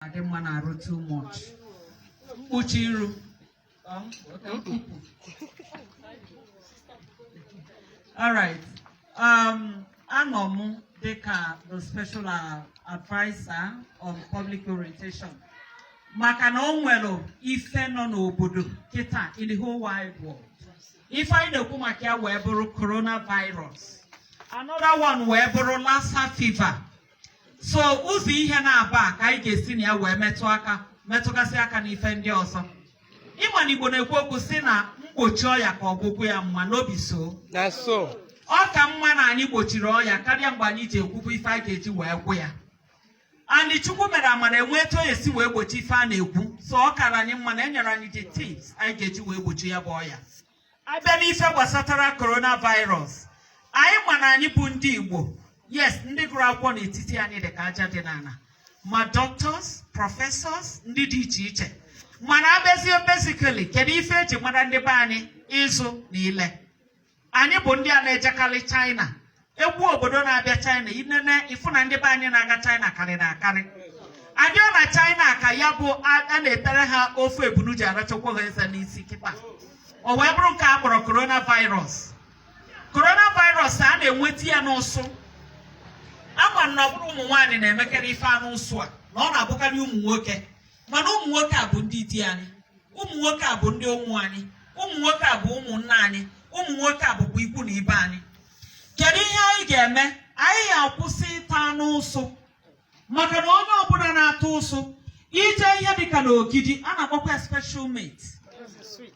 Adị mma na-arụ too much. Mkpuchi iru. Mkpupu. All right. Anọ m dịka the special adviser on public orientation maka na o nwere ife nọ n'obodo kịta in the whole wide world. Ife anyị na-ekwu maka ya wee bụrụ coronavirus. Another one wee bụrụ Lassa fever. So ụzọ ihe na-aba ka anyị ga-esi na ya wee metụ aka, metụgasị aka n'ife ndị ọzọ. Ịma na Igbo na-ekwu okwu si na mgbochi ọya ka ọgwụgwọ ya mma n'obi so. Na so. Ọ ka mma na anyị gbochiri ọya karịa mgbe anyị ji ekwubu ife anyị ga-eji wee gwụ ya. And Chukwu mere amara enwe etu o esi wee gbochi ife a na-ekwu, so ọ kara anyị mma na e nyere anyị the tips anyị ga-eji wee gbochi ya bụ ọya. Abịa n'ife gbasatara coronavirus, anyị ma na anyị bụ ndị Igbo, yes, ndị gụrụ akwụkwọ n'etiti anyị dị ka aja dị n'ala, ma doctors, professors, ndị dị iche iche. Mana abịazie basically, kedu ife eji mara ndị be anyị? Ịzụ na ile. Anyị bụ ndị a na-ejekarị China. Egwu obodo na-abịa China inene, ịfụ na ndị be anyị na-aga China karịrị akarị. Adịọ na China ka ya bụ a na-etere ha ofe ebunu ji arachakwa ha eze n'isi kịta. O wee bụrụ nke a kpọrọ coronavirus. Coronavirus a na-enweta ya n'ụsụ. Ama na ọ bụrụ ụmụ nwaanyị na-emekarị ife anụ ụsụ a, na ọ na-abụkarị ụmụ nwoke. Mana ụmụ nwoke a bụ ndị di anyị, ụmụ nwoke a bụ ndị ụmụ anyị, ụmụ nwoke a bụ ụmụnna anyị, ụmụ nwoke a bụkwa ikwu na ibe anyị. Kedu ihe anyị ga-eme? Anyị ga-akwụsị ịta anụ ụsụ, maka na onye ọbụla na-ata ụsụ ije ihe dịka n'Ogidi a na-akpọkwa special meat,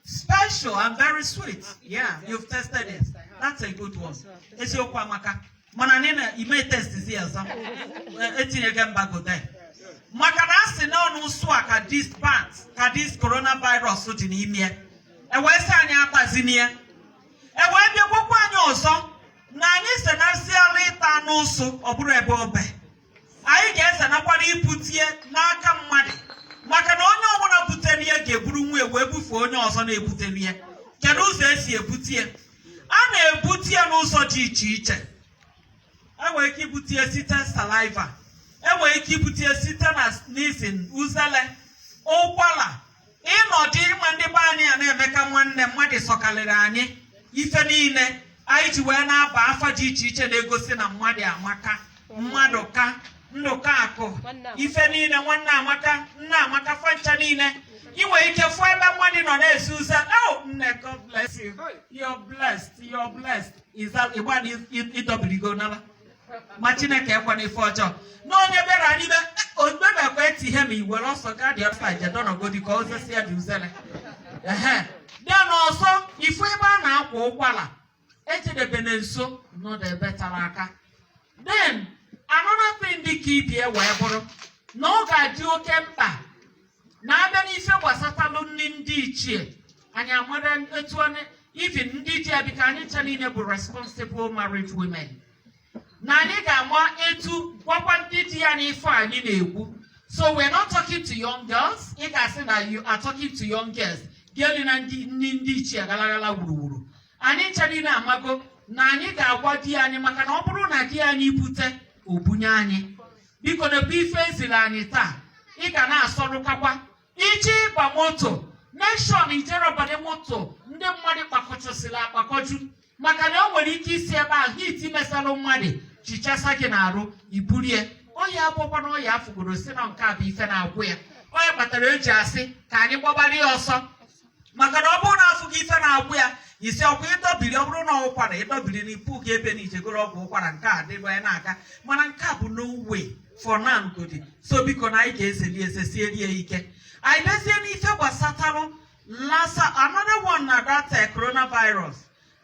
special and very sweet. Yeah, you've tasted it. That's a good one. Eziokwu amaka. Mana anyị na ime testizi ọzọ, etinyego mbago there, maka na a sị na ọnụ ụsụ a ka this bat, ka this coronavirus dị n'ime ya. E wee sị anyị atazini ya. E wee bịa gwakwa anyị ọzọ na anyị senasịala ịta anụ ụsụ, ọ bụrụ ebe obe anyị ga-esenakwara ibutie n'aka mmadụ, maka na onye ọbụla butere ya ga-eburu nwa wee bufee onye ọzọ na-ebutere ya. Kedu ụzọ esi ebute ya? A na-ebute ya n'ụzọ dị iche iche. Enwere ike ibute ya site saliva, enwere ike ibute ya site na sneezing, uzele, ụkwara, ịnọdụ. Ịma ndị be anyị a na-emeka nwanne mmadụ sọkarịrị anyị ife niile anyị ji wee na-aba afa dị iche iche na-egosi na mmadụ amaka, mmadụ ka ndụka akụ ife niile, nwanne amaka, nne amaka, fancha niile. Ị nwere ike fụọ ebe mmadụ nọ na-esi ụzọ, "Oh nne, God bless you, you're blessed, you're blessed." Ịgba na ịdọbirigo naba. Ma Chineke ekwana ife ọjọọ na onye bịara n'ime ogbebekwa eti ihe ma iwere ọsọ gaa dị ọsọ jedọnọgodi ka ozosi ya dị uzele ehe dị n'ọzọ. Ifu ebe a na-akwa ụkwara, ejedebe nso, nọdụ ebe tara aka. Then another thing dị ka ibie wee bụrụ na ọ ga-adị oke mkpa na abịa n'ife gbasatalụ nri ndị ichie anyị, amara etu anyị, even ndị di ya, bika anyị ncha niile bụ responsible married women, na anyị ga-ama etu gwakwa ndị di ya n'ife anyị na-ekwu. So we're not talking to young girls. Ị ga-asị na you are talking to young girls gịnị na ndị ichie galagala wuruwuru. Anyị ncha niile amago na anyị ga-agwa di anyị, maka na ọ bụrụ na di anyị bute obunye anyị. Biko nekwa ife eziri anyị taa. Ị ga na-asọrụkakwa iji ịba moto, make sure na ijere banye moto ndị mmadụ kpakọchasịrị akpakọju, maka na o nwere ike isi ebe ahụ hit mesalụ mmadụ chichasa gị n'arụ, iburie ọya. Abụkwa na ọya afụgoro si na nke a bụ ife na-agwụ ya. Onye kpatara eji asị ka anyị gbabara ya ọsọ, maka na ọ bụrụ na afụ gị ife na-agwụ ya isi ọkwa ịdọbiri, ọ bụrụ na ụkwara ịdọbiri na ipu gị ebe na ijegoro ọgwụ ụkwara nke a dịbụ ya na-aga. Mana nke a bụ no way for now godi. So biko na anyị ga-ezeli eze sieri ya ike. Anyị bezie n'ife gbasatalụ Lassa, another one na that coronavirus.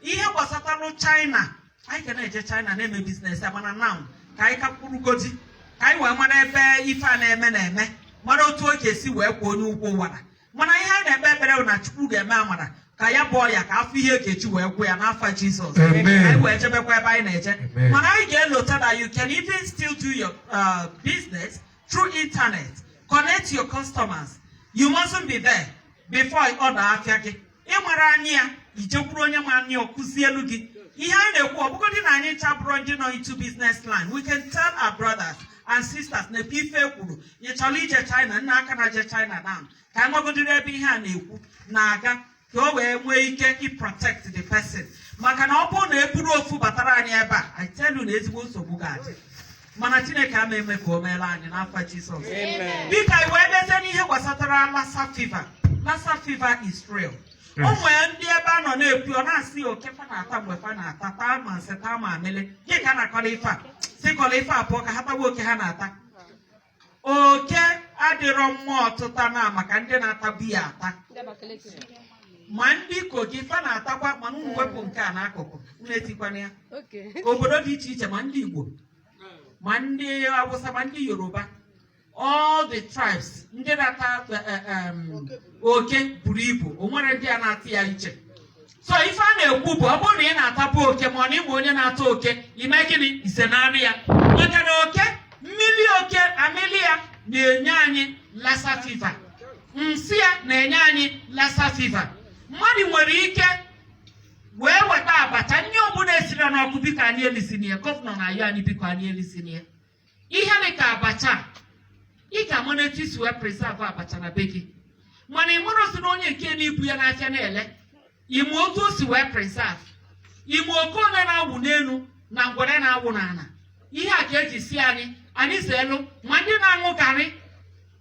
Ihe gbasatalụ China, anyị ga na-eje China na-eme business ya. Mana now ka anyị kakwurugodi ka anyị wee mara ebe ife a na-eme na-eme, mara otu ọ ga-esi wee kwa onye ụgwọ wara. Mana ihe anyị na-ekpe ekpere bụ na Chukwu ga-eme amara ka ya bụ ọya ka afọ ihe ga-eji wee gwụ ya n'afa Jizọs. Amen. Anyị wee jebekwa ebe anyị na-eje. Amen. Mana anyị ga-elota na you can even still do your business through internet. Connect your customers. You mustn't be there before ọ daa afịa gị. Ịmara anyị ya, ijekwuru onye ma anyị, ọkụzielu gị ihe anyị na-ekwu. Ọ bụgodị na anyị ncha bụrụ ndị nọ into business line, we can tell our brothers and sisters, na-ekwu ife kwuru. Ị chọrọ ije China, nna aka na je China now, ka anyị nwegodiri ebe ihe a na-ekwu na-aga, ka o wee nwee ike i protect the person, maka na ọ bụrụ na eburu ofu batara anyị ebe a, I tell you na ezigbo nsogbu ga-adị. Mana Chineke ama eme ka o meela anyị n'afọ Jizọs. Biko, anyị wee lezie n'ihe gbasatara Lassa fever. Lassa fever is real. O nwee ndị ebe a nọ na-ekwu, ọ na-asị oke fa na-ata mgbe fa na-ata, taa ma nsị, taa ma amịlị gị ka a na-akọrọ ife a, si kọrọ ife a pụọ ka ha tawa oke ha na-ata. Oke adịrọ mma ọtụta na maka ndị na-atabu ya ata, ma ndị Kogi fa na-atakwa, mana unu wepụ nke a n'akụkụ, unu etikwana ya. Obodo dị iche iche, ma ndị Igbo, ma ndị Awụsa, ma ndị Yoruba, all the tribes, ndị na-ata oke buru ibu. O nwere ndị a na-ata ya iche. So ife a na-ekwu bụ, ọ bụrụ na ị na-atabu oke, ma ọ na ịma onye na-ata oke, ime gịnị? Ise na-anụ ya, maka na oke, mmiri oke, amịlị ya na-enye anyị Lassa fever, nsị ya na-enye anyị Lassa fever. Mmadụ nwere ike wee weta abacha, nri ọbụla esiri n'ọkụ, biko anyị elisina ya. Governor na-ayọ anyị, biko anyị elisina ya. Ihe dị ka abacha, ị ga-ama n'etu isi wee preserve abacha na be gị, mana ị mara osi na onye nke na-ibu ya n'afịa na-ele ime otu o si wee preserve ime oke onye na-awụ n'elu na ngwere na-awụ n'ala. Ihe a ka eji si anyị, anyị zeelu ma ndị na-aṅụ garị.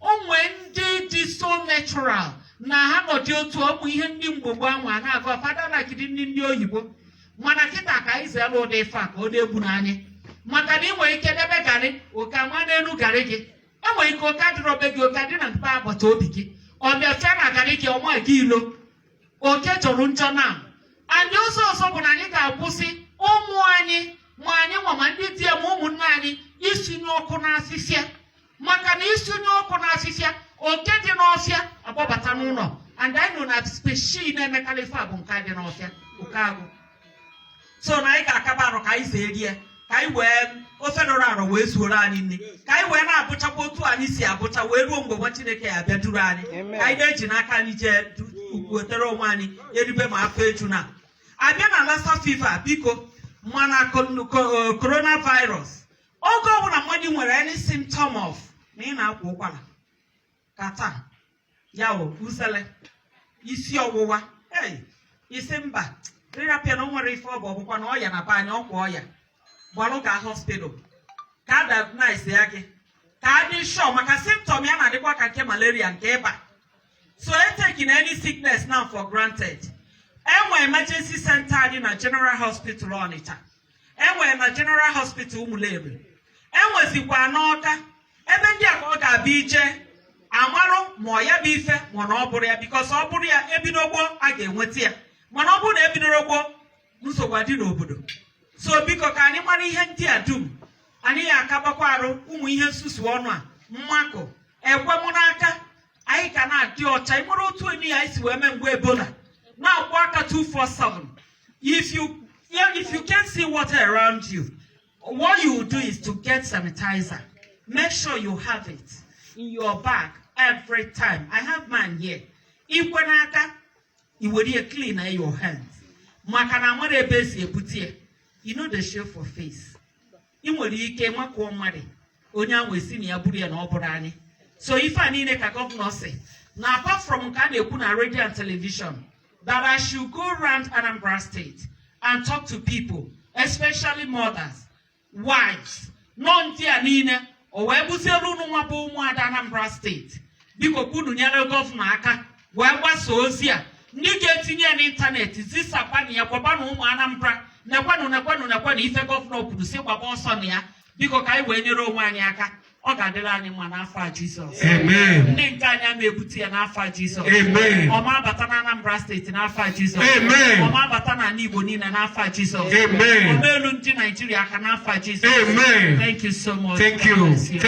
O nwee ndị dị so natural na ha nọdị otu ọmụ ihe ndị mgbogbo ahụ a na-agụ fada nakidi ndị oyibo, mana kịta ka anyị zeelu ụdị ife a ka ọ na-egbu n'anyị, maka na ị nwere ike debe garị, oke ama n'elu garị gị. Enwere ike oke adịrọ be gị, oke adị na mkpa agbata obi gị, ọ bịa fịa na garị gị, ọma gị ilo. Oke jọrọ njọ na anyị. Ụzọ ọzọ bụ na anyị ga-akwụsị ụmụ anyị, ma anyị nwa, ma ndị di ya, ma ụmụnne anyị, isinye ọkụ n'afịfịa, maka na isinye ọkụ n'afịfịa, oke dị n'ọfịa agbabata n'ụlọ. And anyị nọ na species na-emekarị ife a bụ nke dị n'ọfịa, oke agụ. So na anyị ga-akaba arụ ka anyị si eri ya, ka anyị wee ofe rọrọ arọ wee zuoro anyị nri, ka anyị wee na-abụchakwa otu anyị si abụcha wee ruo mgbe nwa Chineke ya abịa duru anyị. Ka anyị na-eji n'aka anyị jee wetere onwe anyị eribe ma afọ eju na abịa na Lassa fever. Biko, mana coronavirus, oge ọbụla mmadụ nwere any symptom of na ị na-akwa ụkwara, kata ya wụ usele, isi ọwụwa, ei, isi mba rịrapịa na o nwere ife ọ bụ, ọbụkwa na ọya na be anyị, ọkwa ọya, gbalụ ga hospital ka a diagnose ya gị, ka a dị sure, maka symptom ya na-adịkwa ka nke malaria, nke ịba. So taking any sickness now for granted. Enwe emergency center anyị na General Hospital Onitsha, enwe na General Hospital Umuleri, enwezikwa n'Ọka. Ebe ndị a ka ọ ga-abịa ije amarụ ma ọ ya bụ ife, ma na ọ bụrụ ya, because ọ bụrụ ya, ebido gboo a ga-enweta ya, mana ọ bụrụ na ebidoro gboo, nsogbu adị n'obodo. So biko, ka anyị mara ihe ndị a dum. Anyị ya akabakwa arụ ụmụ ihe nsusu ọnụ a, mmakụ ekwe mụ n'aka, anyị ka na-adị ọcha. Ị mara otu onye anyị si wee mee mgbe Ebola, na-akwụ aka 247. If you can't see water around you, what you will do is to get sanitizer. Make sure you have it in your bag every time. I have mine here. Ikwe n'aka, i were ya clean your hands, maka na amara ebe esi ebute ya. You no dey show for face. Ị nwere ike makụọ mmadụ, onye ahụ esi na ya buru ya na ọ bụrụ anyị. So ife a niile ka governor si na apart from nke a na-ekwu na radio and television, that I should go round Anambra State and talk to people, especially mothers, wives, nọ ndị a niile. O wee bụzielu unu nwa bụ ụmụada Anambra State, biko ka unu nyere governor aka wee gbasa ozi a. Ndị ga-etinye ya n'internet, zisakwana ya, gwakwanụ ụmụ Anambra, nekwanụ, nekwanụ, nekwanụ ife governor kwuru si gbaba ọsọ na ya. Biko, ka anyị wee nyere onwe anyị aka. Ọ ga-adịrị anyị mma n'afọ a Jizọs. Amen. Ndị nke anyị ama ebute ya n'afọ a Jizọs. Amen. Ọma abata na Anambra State n'afọ a Jizọs. Amen. Ọma abata n'ala Igbo niile n'afọ a Jizọs. Amen. Ọma elu ndị Naijiria aka n'afọ a Jizọs. Amen. Thank you so much. Thank God you. bless you.